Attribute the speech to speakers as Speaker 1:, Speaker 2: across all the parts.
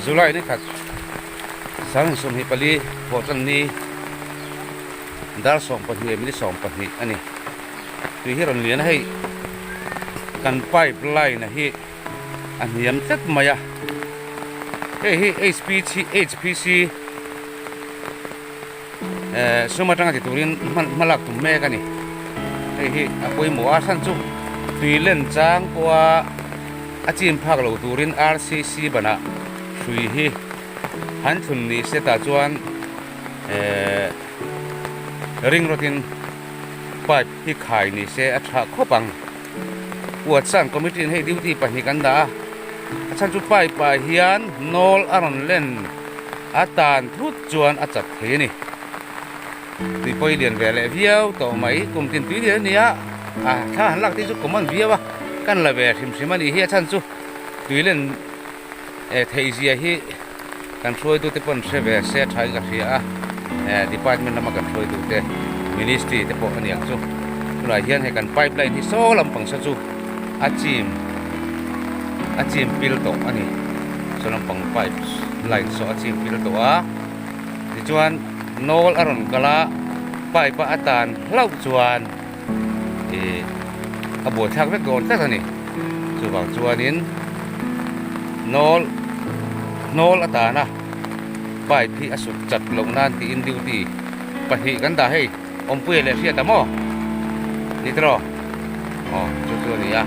Speaker 1: July ni khat 2024 thawhtan ni dar 12 minute 12 a ni. Tui hi rawn lian a hei kan pipe line a hi a hniam tlat mai a hei hi HPC HPC eh sum atanga ti turin hman hma lak tum mek a ni hei hi a pawimawh a chhan chu tui len chang pawha a chim phak lo turin RCC banah hrui hi han thlun ni se tah chuan eh ring rawtin pipe hi khai ni se a tha khawp ang. Uatsan committee in hei duty pahnih kan dah a, a chhan chu pipe ah hian nawl a rawn len a tan thut chuan a chat thei a ni. Tui pawi lian ve leh viau tawh mai, kum tin tui lian a ni a, a thla han lak te chu common viau a, kan la ve hrim hrim a nih hi a chhan chu tui len theih zia hi kan hruaitute pawn hre ve se a thain ka hria a, department lama kan hruaitute ministry te pawh a ni ang chu. Tunah hian hei kan pipeline hi saw lampang saw chu a chim a chim pil tawh a ni. Saw lampang pipe line saw a chim pil tawh a, tichuan nawl a rawn kal a, pipe a a tan hlauh chuan ih a buaithlak vek dawn tlat a ni. Chuvang chuanin nawl hnawl atana pipe hi a sut chat loh nan tiin duty pahnih kan dah hei awmpuia leh hriat a maw ni tawh aw chu chu a ni a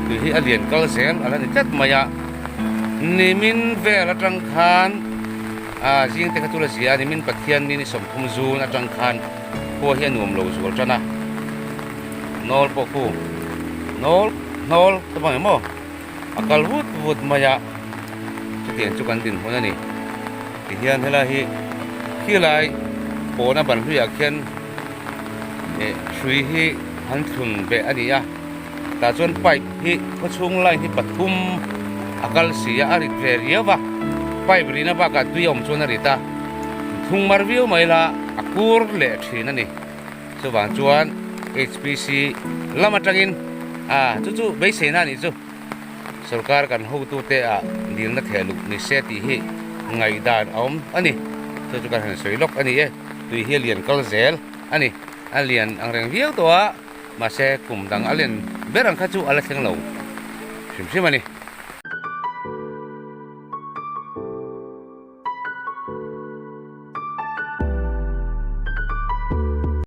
Speaker 1: tui hi a lian kal zel a la ni tlat mai a nimin vel atang khan ah zing te kha chu la zia a nimin Pathian ni ni 30 zun atang khan khua hi a nuam lo zual tan a. Nawl pawh khu nawl hnawl te pawh eng maw a kal vut vut mai a chutiang chu kan dinhmun a ni tihian helai hi khilai pawna ban hluiah khian eh hrui hi an thlun beh a ni a tah chuan pipe hi khawchhung line hi pathum a kal si a a rit ve riau a pipe rihna bakah tui a awm chuan a rit a thung mar viau mai la a kur leh thin a ni. Chuvang chuan HPC lam atangin a chu chu beiseina a nih chu sorkar kan hotute ah dilna theh luh ni se tih hi ngaihdan a awm a ni. Chu chu kan han sawi lawk a ni e. Tui hi a lian kal zel a ni. A lian ang reng viau tawh a, mahse kum dang a len ber ang kha chu a la thleng lo hrim hrim a ni.